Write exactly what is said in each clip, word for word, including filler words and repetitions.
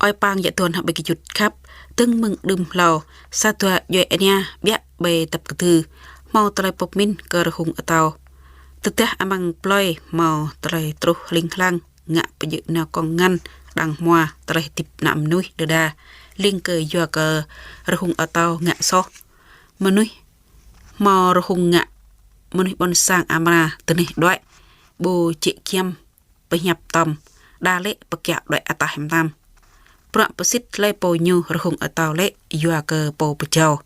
Ơi Pang Yă Duôn hăng ƀing gơyut khăp, dơ̆ng mơ̆ng đưm hlâo, sa dua djuai ania ƀiă ƀơi dăp kơdư, hmâo tơlơi pơmĭn kơ rơhung atâo. Tơdah amăng plơi hmâo tơlơi truh hling hlang, ngă pơjơ̆ nao kông ngăn, đang hmua tơlơi hơdip ană mơnuih đơđa, lêng kơ yua kơ rơhung atâo ngă soh. Mơnuih hmâo rơhung ngă, mơnuih ƀôn sang amra tơneh đuaĭ, ƀu jĕ giăm pơhiăp tŏm, đa lĕ pơkiaŏ đuaĭ ataih mơtam. Bruă pơsit hlơi pô ñu rơhung atâo lĕ yua kơ pô pơjâo.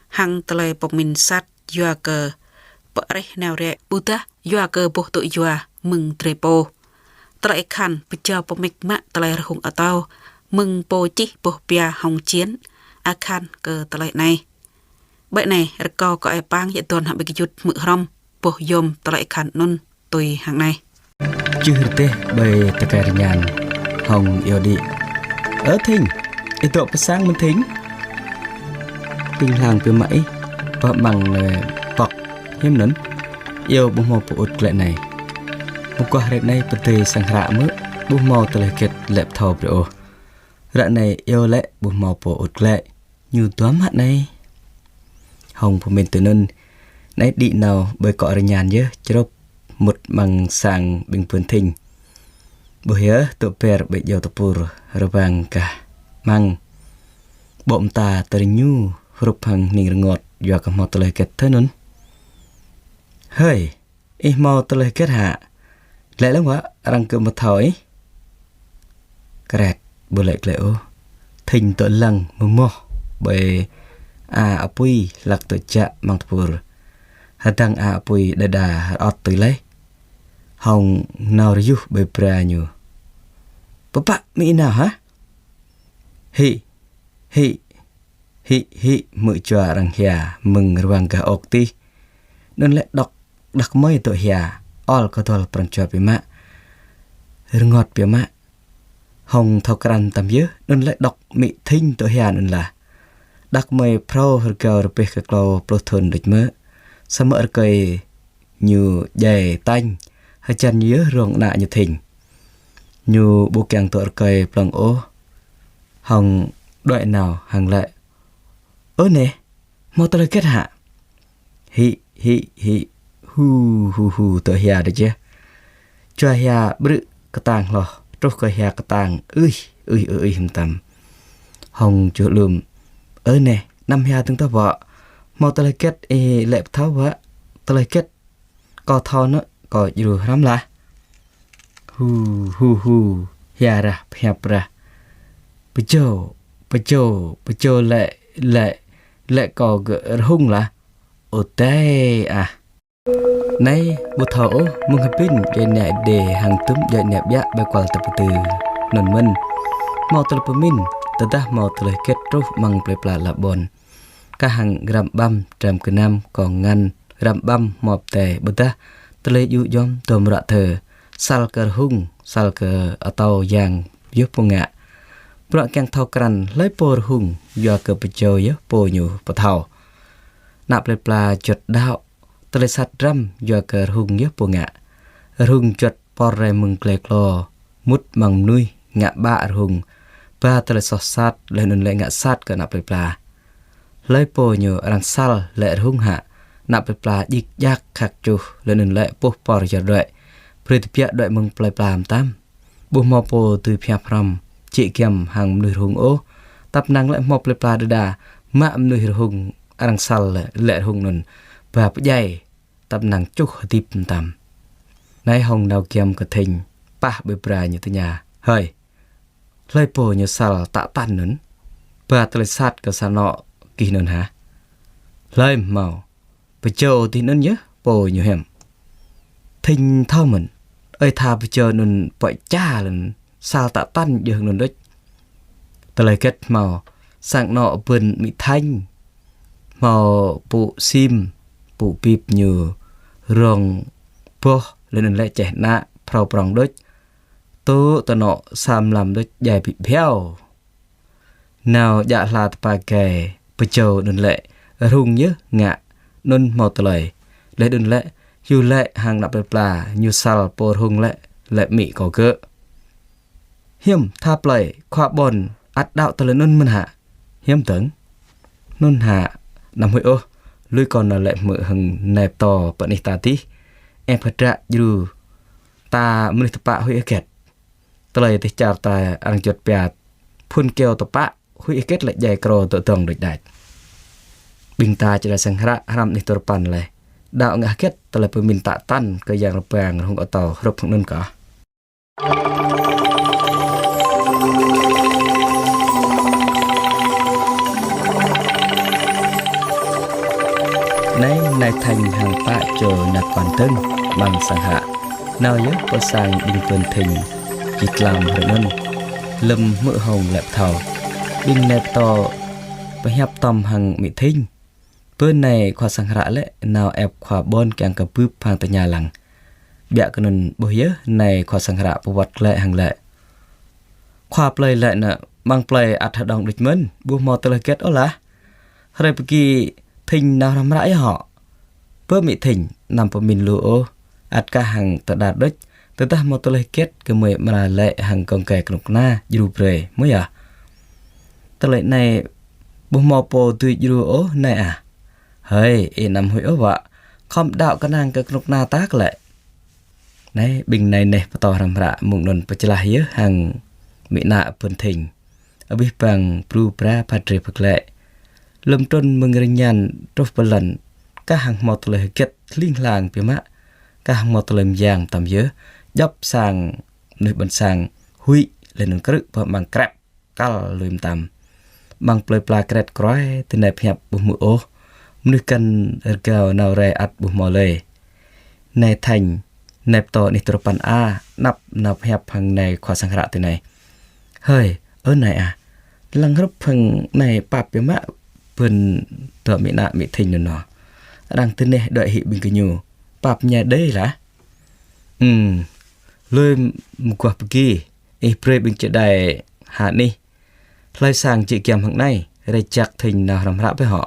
Hăng tơlơi pơmĭn sat yua kơ pơrĕh nao rai, ƀôdah yua kơ boh tŭ yua mơ̆ng drơi pô. Tơlơi akhan pơjâo pơmĕk mă tơlơi rơhung atâo mơ̆ng pô čih boh pia hông jên akhan kơ tơlơi anai. Ƀơi anai, rơkâo kơ Ơi Pang Yă Duôn hăng ƀing gơyut hmư̆ hrŏm boh yôm tơlơi akhan anŭn tui hăng anai. Čih rơdêh ƀơi tơkai rơñan hông iâu đĭ: Ơ Thinh, ih dŏ pơ sang mơ̆n Thinh? Ƀing hlang biă mă ih, pơ amăng nê pŏk hiam anŭn, iâu ƀu hmâo pô ŭt glaĭ anai. Mơguah hrơi anai pơdơi sang hră mơ̆, ƀu hmâo tơlơi hơget lĕ pơthâo brơi ôh. Ră anai iâu lĕ ƀu hmâo pô ŭt glaĭ. Ñu duăm hă anai? Hông pơmĭn tui anŭn, anai đĭ nao ƀơi akŏ rơñan yơh, črŭp mŭt amăng sang ƀing pơ̆n Thinh. Ƀuh yơh, tŭ ber ƀơi djâo tơpur rơwang gah amăng. Ƀô̆ mơta tơrơñu hrup hăng hning rơngot yua kơ hmâo tơlơi hơget thơ anŭn. Hơi, ih hmâo tơlơi hơget hă? Laĭ lăng wă, arăng kơ mơthâo ih. Kret, ƀu laĭ glaĭ ôh. Thinh dŏ lăng mơmoh ƀơi a apui hlăk dŏ jă amăng tơpur. Hơdăng a apui đơđa rơŏt tui laih. Hông nao rơyuh ƀơi bra ñu. Pơpă mĭ nao hă? Hĭ, hĭ, hĭ, hĭ, hmư̆ jua arăng hia mơ̆ng rơwang gah ôk tih. Anŭn lĕ đŏk, đah kơmơi dŏ hia, ol kơdol pran jua biă mă. Rơngot biă mă. Hông thâo krăn tăm yơh, anŭn lĕ đŏk mĭ Thinh dŏ hia anŭn lah. Đah kơmơi phrâo rơgao rơbeh kơ klâo pluh thŭn đôč mơ̆. Samơ̆ rơkơi ñu djai tañ, hơjăn ñu yơh rông ană ñu Thinh. Ñu ƀu kiăng dŏ rơkơi plŏng ôh. Hông đuaĭ nao hăng laĭ: Ơ neh, hmâo tơlơi hơget hă? Hĭ, hĭ, hĭ, hu, hu, hu, dŏ hia đôč yơh. Jua hia ƀrư̆ kơtang hloh, truh kơ hia kơtang, ưih, ưih, ưih, ưih, mơtam. Hông čuh lum: Ơ neh, anăm hia dơ̆ng tơ̆ wă. Hmâo tơlơi hơget ih lĕ pơthâo wă, tơlơi hơget kâo thâo nơ̆, kâo djru hrăm lah. Hu, hu, hu, hia rah, pơhiăp rah. Pơjâo, pơjâo, pơjâo lĕ, lĕ, lĕ kâo gơ̆ rơhung lah. Ơ adai ah. Anai, ƀu thâo ôh, mơ̆ng hơbĭn djuai ania Êđê hăng dŭm djuai ania ƀiă ƀơi kual tơpơdư anŭn mơ̆n. Hmâo tơlơi pơmĭn, tơdah hmâo tơlơi hơget truh amăng plơi pla ala ƀôn. Kah hăng răm ƀăm, dram gơnam, kông ngăn, răm ƀăm, hmop tê, ƀôdah tơlơi djŭ djom, dôm ruă thơ, săl kơ rơhung, săl kơ atâo yang yơh pô ngă. Bruă kiăng thâo krăn hlơi pô rơhung, yua kơ pơjâo yơh pô ñu pơthâo. Ană plơi pla juăt đaŏ, tơlơi sat răm yua kơ rơhung yơh pô ngă. Rơhung juăt pơr rai mơ̆ng glai klô, mŭt amăng mơnuih, ngă ƀă rơhung, ba tơlơi soh sat, laih anŭn lĕ ngă sat kơ ană plơi pla. Hlơi pô ñu arăng săl lĕ rơhung hă, ană plơi pla djik djak khăk čuh, laih anŭn lĕ puh pơr yơr đuaĭ, brơi tơbiă đuaĭ mơ̆ng plơi pla mơtam. Ƀu hmâo pô dưi pơhiăp hrăm, jĕ giăm hăng mơnuih rơhung ôh, tăp năng lĕ hmâo plơi pla đơđa, mă mơnuih rơhung arăng săl lĕ, lĕ rơhung anŭn, ba pơdjai, tăp năng čuh hơdip mơtam. Anai Hông nao giăm kơ Thinh, pah ƀơi bra ñu tơña: Hơi, hlơi pô ñu săl tă tăn anŭn, ba tơlơi sat kơ sang anŏ gih anŭn hă? Hlơi hmâo, pơjâo dih anŭn yơh pô ñu hiam. Thinh thâo mơ̆n, ơi tha pơjâo anŭn pơčah lĕn săl tă tăn djơ̆ anŭn đôč. Tơlơi hơget hmâo, sang anŏ bơ̆n mĭ Thanh, hmâo pŭ sim, pŭ bip ñu rông boh, laih anŭn lĕ čeh ană, phrâo prŏng đôč. Tŭ tơ anŏ sa mlam đôč djai ƀĭ bhiâo. Nao djă hla tơpă gai, pơjâo anŭn lĕ rơhung yơh ngă, anŭn hmâo tơlơi. Laih anŭn lĕ, hyu lĕ hăng ană plơi pla, ñu săl pô rơhung lĕ, lĕ mĭ kâo gơ̆. Hiư̆m tha plơi, khua ƀôn ăt đaŏ tơlơi anŭn mơ̆n hă? Hiư̆m dơ̆ng? Anŭn hă, anăm huĭ ôh, lui kâo nao laĭ hmư̆ hăng nai pơtô pơ anih ta adih. Ĕp hơdră djru ta mơnuih tơpă huĭ hơget. Tơlơi adih čar ta arăng juăt pia phŭn kyâo tơpă huĭ hơget lĕ djai krô dŏ dŏng đôč đač. Ƀing ta čơđai sang hră hrăm anih tơrơpăn laih. Đaŏ ngă hơget tơlơi pơmĭn tă tăn kơ yang rơbang rơhung atâo hrup hăng anŭn kah. Anai, nai Thanh hăng pă čô nai pơkŏn dơ̆ng amăng sang hră. Nao yơh pơ sang ƀing Bơn Thinh, či tlam hrơi anŭn, lơ̆m hmư̆ hông lĕ pơthâo. Ƀing nai pơtô pơhiăp tŏm hăng Mĭ Thinh. Bơ nai khua sang hră lĕ nao ĕp khua ƀôn kiăng kơ bưp hăng tơña lăng. Biă kơ anŭn ƀuh yơh nai khua sang hră pơwăt glaĭ hăng laĭ: Khua plơi laĭ nă, amăng plơi ăt hơđong đôč mơ̆n, ƀu hmâo tơlơi hơget ôh lah. Hrơi pơgi Thinh nao hrăm hră yơh hŏ. Bơ Mĭ Thinh, anăm pơmĭn lu ôh, ăt kah hăng tơđar đôč, tơdah hmâo tơlơi hơget gơmơi amra laĭ hăng gơ̆ng gai kơnuk kơna djru brơi, mơ̆ yơh. Tơlơi anai ƀu hmâo pô dưi djru ôh nai ah. Hơi, ih anăm huĭ ôh wă, khŏm đaŏ kơnang kơ kơnuk kơna ta kơ lĕ. Anai, ƀing nai neh pơtô hrăm hră mơ̆ng anŭn pơčơlah yơh hăng Mĭ nă Bơn Thinh. Abih bang bru bra phat drơi pơglaĭ. Lơ̆m trŭn mơ̆ng rơñan truh pơ lŏn, kah hăng hmâo tơlơi hơget hling hlang biă mă, kah hăng hmâo tơlơi mơyang mơtam yơh, djŏp sang mơnuih ƀôn sang huĭ laih anŭn krư̆ pơ amăng krep kăl lui mơtam. Amăng plơi pla kret kroai, tơnai pơhiăp ƀu hmư̆ ôh. Mơnuih găn rơgao nao rai ăt ƀu hmâo lơi. Nai Thanh, nai pơtô anih tơrơpăn a, anăp nao pơhiăp hăng nai khua sang hră tui anai: Hơi, ơ nai ah, lăng hrup hăng nai pap biă mă Bơn dŏ Mĭ nă Mĭ Thinh anŭn nô. Arăng tơneh đuaĭ hĭ ƀing gơñu, pap ñai đơi lah. Ưm, lui mơguah pơgi, ih brơi ƀing čơđai ha anih hlơi sang jĕ giăm hăng anai, rai jak Thinh nao hrăm hră bĕ hŏ.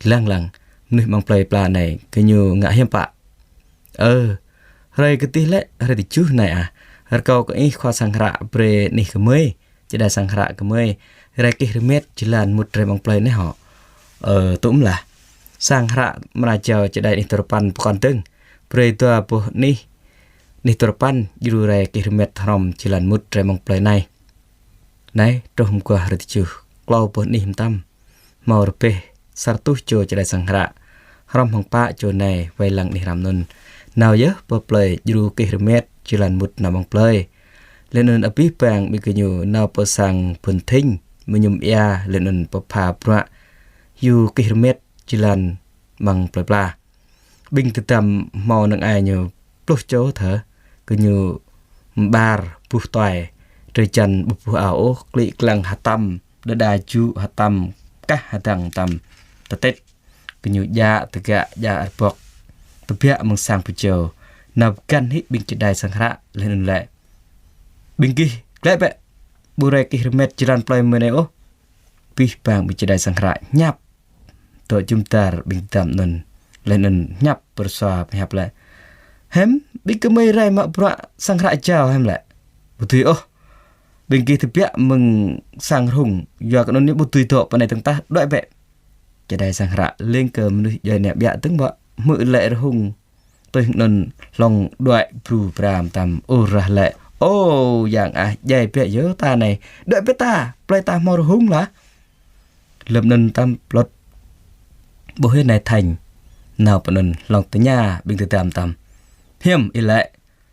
Lăng lăng, mơnuih amăng plơi pla anai, gơñu ngă hiam pă. Ơ, hrơi kơdih lĕ, hrơi tơjuh nai ah, rơkâo kơ ih khua sang hră brơi anih gơmơi, čơđai sang hră gơmơi, rai kih rơmet jơlan mŭt rai amăng plơi anai hŏ. Ơ, tŭm lah. Sang hră amra jao čơđai anih tơrơpăn pơkŏn dơ̆ng, brơi dua boh anih, anih tơrơpăn djru rai kih rơmet hrŏm jơlan mŭt rai amăng plơi anai. Anai, truh mơguah hrơi tơjuh, klâo boh anih mơtam. Hmâo rơbeh sa rơtuh čô čơđai sang hră, hrŏm hăng pă čô nai wai lăng anih hrăm anŭn. Nao yơh pơ plơi djru kih rơmet jơlan mŭt nao amăng plơi. Laih anŭn abih bang ƀing gơñu nao pơ sang Bơn Thinh, mơñum ia laih anŭn pơpha bruă hyu kih rơmet jơlan amăng plơi pla. Ƀing tơdăm hmâo năng ai ñu pluh čô thơ, gơñu mơbar buh tuai, drơi jăn ƀu buh ao ôh, klĭ klăng hơtăm, đơđa jŭ hơtăm, kah hơdăng hơtăm, tơtĕt. Gơñu djă tơgă, djă rơbŏk, tơbiă mơ̆ng sang pơjâo, nao pơgăn hĭ ƀing čơđai sang hră laih anŭn laĭ: Ƀing gih glaĭ bĕ, ƀu rai kih rơmet jơlan plơi mơ̆ng anai ôh. Abih bang ƀing čơđai sang hră ñăp dŏ jum dar ƀing tơdăm anŭn, laih anŭn ñăp pơrơsua pơhiăp laĭ: Hiư̆m, ƀing gơmơi rai mă bruă sang hră jao hiư̆m lĕ? Ƀu dưi ôh. Ƀing gih tơbiă mơ̆ng sang rơhung, yua kơ anŭn ñu ƀu dưi dŏ pơ anai dơ̆ng tah, đuaĭ bĕ. Čơđai sang hră lêng kơ mơnuih djuai ania ƀiă dơ̆ng wă, hmư̆ laĭ rơhung tui anŭn hlŏng đuaĭ bru bra mơtam, ôh rah laĭ: Ơ, yang ah, djai biă yơh ta anai, đuaĭ bĕ ta, plơi ta hmâo rơhung lah. Lơ̆m anŭn mơtam plŏt, ƀuh yơh nai Thanh nao pơ anŭn hlŏng tơña ƀing tơdăm mơtam: Hiư̆m ih laĭ,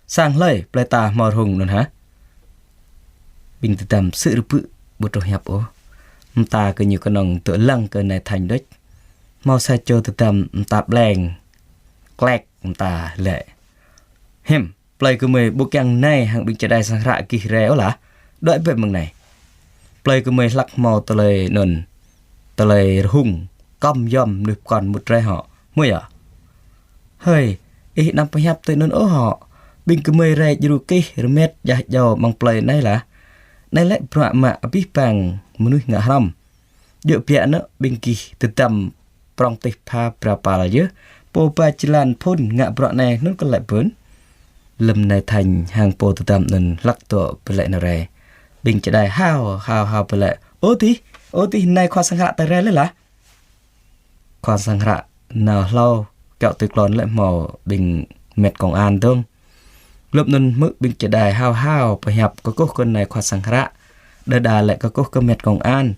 sang hlơi plơi ta hmâo rơhung anŭn hă? Ƀing tơdăm sư̆ rơbư̆ ƀu truh hiăp ôh. Mơta gơñu kơnơ̆ng dŏ lăng kơ nai Thanh đôč. Hmâo sa čô tơdăm mơta ƀleng klek mơta laĭ: Hiư̆m, plơi gơmơi ƀu kiăng nai hăng ƀing čơđai sang hră gih rai ôh lah. Đuaĭ bĕ mơ̆ng anai. Plơi gơmơi hlăk hmâo tơlơi anŭn, tơlơi rơhung, kŏm yom mơnuih pơkŏn mŭt rai hŏ, hmư̆ yơh. Hơi, ih anăm pơhiăp tui anŭn ôh hŏ. Ƀing gơmơi rai djru kih rơmet jah jao amăng plơi anai lah. Anai lĕ bruă mă abih bang mơnuih ngă hrŏm. Djơ̆ biă nơ̆ ƀing gih tơdăm prŏng tih pha bra pal yơh, pô ba jơlan phŭn ngă bruă anai anŭn kơ laĭ bơ̆n. Lơ̆m nai Thanh hăng pô tơdăm anŭn hlăk dŏ pơlaĭ nao rai, Ƀing čơđai hao, hao, hao pơ lĕ: "Ơ adih, ơ adih, anai khua sang hră ta rai lĕ lah." Khua sang hră nao hlâo kiaŏ tui klôn lĕ hmâo ƀing mĕt kông an dơ̆ng. Lơ̆m anŭn hmư̆ ƀing čơđai hao hao pơhiăp kơkuh kơ anai khua sang hră, đơđa lĕ kơkuh kơ mĕt kông an.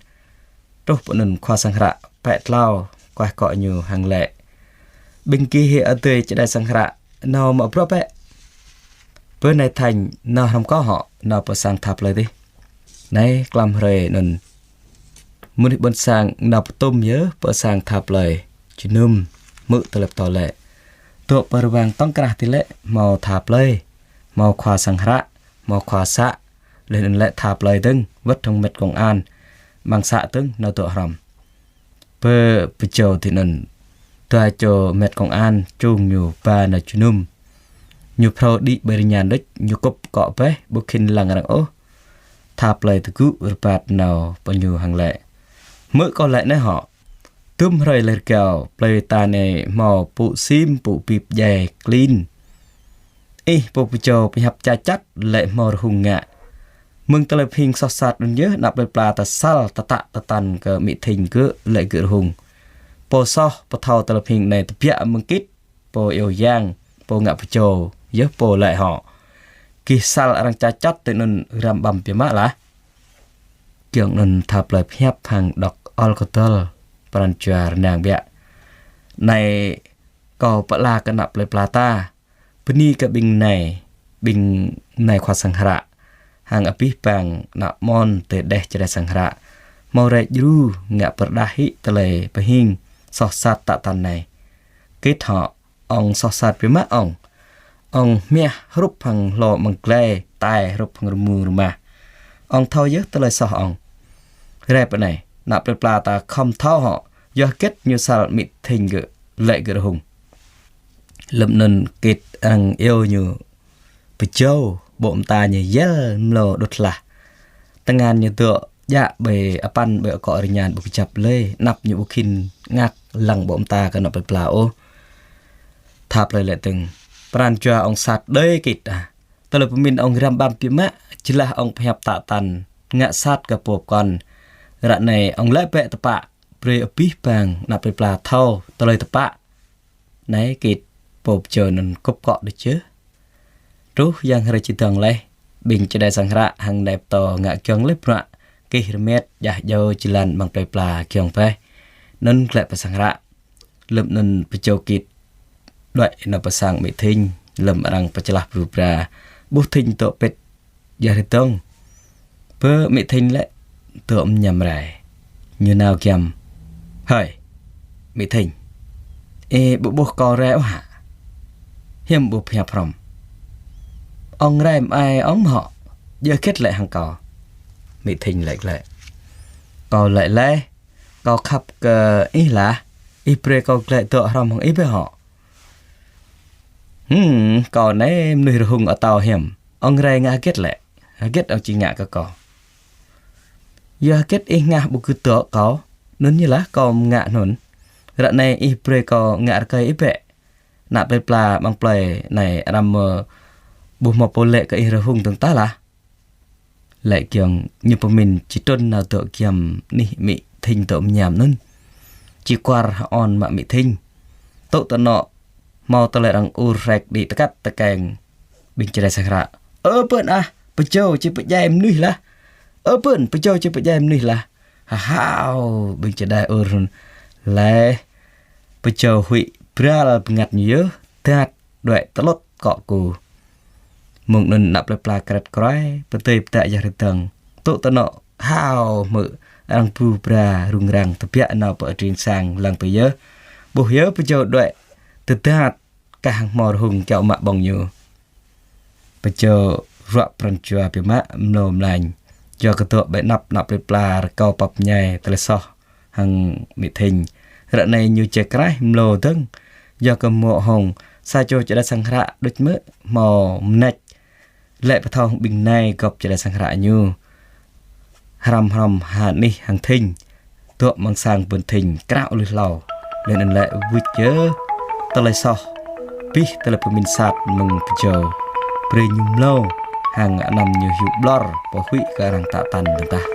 Truh pơ anŭn khua sang hră pĕ tlao kuah kŏ ñu hăng lĕ: "Ƀing gih hĭ adơi čơđai sang hră nao mă bruă bĕ. Bơ anai thañ nao hrŏm kâo hŏ, nao pơ sang tha plơi adih." Anai klăm hrơi anŭn mơnuih ƀôn sang nao pơtum yơh pơ sang tha plơi jơnum, hmư̆ tơlơi pơtô lĕ. Dŏ pơ rơwang tŏng krah adih lĕ hmâo tha plơi, hmâo khua sang hră, hmâo khua să, laih anŭn lĕ tha plơi dơ̆ng wơ̆t hăng mĕt kông an amăng să dơ̆ng nao dŏ hrŏm. Pơ pơjâo adih anŭn, dua čô mĕt kông an čung ñu ba nao jơnum. Ñu phrâo đĭ ƀơi rơñan đôč, ñu kŭp kŏ bĕh, ƀu khĭn lăng arăng ôh. Tha plơi tơgŭ rơbat nao pơ ñu hăng lĕ: "Hmư̆ kâo lĕ anai hŏ, dŭm hrơi lĕ rơgao plơi ta anai hmâo pŭ sim pŭ bip djai klin. Ih pô pơjâo pơhiăp ča čăt lĕ hmâo rơhung ngă. Mơ̆ng tơlơi pơhing soh sat anŭn yơh ană plơi pla ta săl tơtă tơtăn kơ amĭ Thinh gơ̆ lĕ gơ̆ rơhung. Pô soh pơthâo tơlơi pơhing anai tơbiă mơ̆ng git, pô iâu yang, pô ngă pơjâo yơh pô lĕ hŏ. Gih săl arăng ča čăt tui anŭn răm ƀăm biă mă lah." Giŏng anŭn tha plơi pơhiăp hăng đŏk ol kơdơl pran jua rơnang biă: "Anai kâo pơala kơ ană plơi pla ta, bơni kơ ƀing anai, ƀing anai khua sang hră hăng abih bang ană mơ̆n tơdeh čơđai sang hră hmâo rai djru ngă pơrơđah hĭ tơlơi pơhing soh sat tơtăn anai. Git hŏ, ŏng soh sat biă mă ŏng. Ŏng hmiah hrup hăng hlô amăng glai, tai hrup hăng rơmung rơmah. Ŏng thâo yơh tơlơi soh ŏng. Rai pơ anai, ană plơi pla ta khŏm thâo hŏ, yua hơget ñu săl amĭ Thinh gơ̆ lĕ gơ̆ rơhung." Lơ̆m anŭn git arăng iâu ñu pơjâo, ƀô̆ mơta ñu yel mlâo đŭt hlah. Tơngan ñu dŏ djă ƀơi apăn ƀơi akŏ rơñan ƀu kơjăp lơi, anăp ñu ƀu khĭn ngă lăng ƀô̆ mơta kơ ană plơi pla ôh. Tha plơi lĕ dơ̆ng: "Pran jua ŏng sat đơi git ah. Tơlơi pơmĭn ŏng răm ƀăm biă mă, jơlah ŏng pơhiăp tơtăn ngă sat kơ pô pơkŏn. Ră anai ŏng lĕ bĕ tơpă, brơi abih bang ană plơi pla thâo tơlơi tơpă." Anai git pô pơjâo anŭn kŭp kŏ đôč yơh. Truh yang hrơi či dơ̆ng laih, ƀing čơđai sang hră hăng anai pơtô ngă giŏng laih bruă, gih rơmet djah djâo jơlan amăng plơi pla giŏng bĕh. Anŭn glaĭ pơ sang hră. Lơ̆m anŭn pơjâo git đuaĭ nao pơ sang amĭ Thinh, lơ̆m arăng pơčơlah bru bra, ƀuh Thinh dŏ pĭt djah rơdơ̆ng. Bơ amĭ Thinh lĕ dŏ mơñam rai. Ñu nao giăm: "Hơi, amĭ Thinh, ih ƀu ƀuh kâo rai ôh hă? Hiư̆m ƀu pơhiăp hrŏm? Ŏng rai mơai ŏng mơ̆ hŏ? Djơ̆ hơget lĕ hăng kâo?" Amĭ Thinh laĭ glaĭ: "Kâo laĭ laih, kâo khăp kơ ih lah, ih brơi kâo glaĭ dŏ hrŏm hăng ih bĕ hŏ." "Hưm, kâo anai mơnuih rơhung atâo hiam, ŏng rai ngă hơget lĕ? Hơget ŏng či ngă kơ kâo? Yua hơget ih hngah ƀu gưt dŏ kâo, anŭn yơh lah kâo mơngă anŭn. Ră anai ih brơi kâo ngă rơkơi ih bĕ. Ană plơi pla amăng plơi anai arăng mơ̆ ƀu hmâo pô lĕ kơ ih rơhung dơ̆ng tah lah." Laĭ giŏng ñu pơmĭn či trŭn nao dŏ giăm anih amĭ Thinh dŏ mơñam anŭn. Či kuar hơôn mă amĭ Thinh. Tŭ tơnŏ hmâo tơlơi arăng ur hrek đĭ tơkăt tơkeng ƀing čơđai sang hră: "Ơ bơ̆n ah, pơjâo či pơdjai mơnuih lah. Ơ bơ̆n, pơjâo či pơdjai mơnuih lah." Hơhao ƀing čơđai ur laih, pơjâo huĭ bral bơngăt ñu yơh, dat đuaĭ tơlŭt kŏ ku. Mơ̆ng anŭn ană plơi pla kret kroai, pơdơi pơdă djah rơdơ̆ng. Tŭ tơnŏ hao hmư̆ arăng bru bra rŭng răng tơbiă nao pơ adring sang lăng pơ yơh. Ƀuh yơh pơjâo đuaĭ tơdat kah hăng hmâo rơhung kiaŏ mă ƀơ̆ng ñu. Pơjâo ruă pran jua biă mă mlâo mlañ. Yua kơ dŏ ƀơi anăp ană plơi pla rơkâo pap ñai tơlơi soh hăng amĭ Thinh. Ră anai ñu jai kraih mlâo dơ̆ng. Yua kơ mơ̆ hŏng sa čô čơđai sang hră đôč mơ̆ hmâo mơneč lĕ pơthâo hăng ƀing nai gŏp čơđai sang hră ñu. Hrăm hrăm ha anih hăng Thinh, dŏ amăng sang bơ̆n Thinh krao lui hlâo. Laih anŭn lĕ wĭt yơh tơlơi soh, abih tơlơi pơmĭn sat mơ̆ng pơjâo, brơi ñu mlâo hăng anăm ñu hyu ƀlŏr pơhuĭ kơ arăng tă tăn dơ̆ng tah.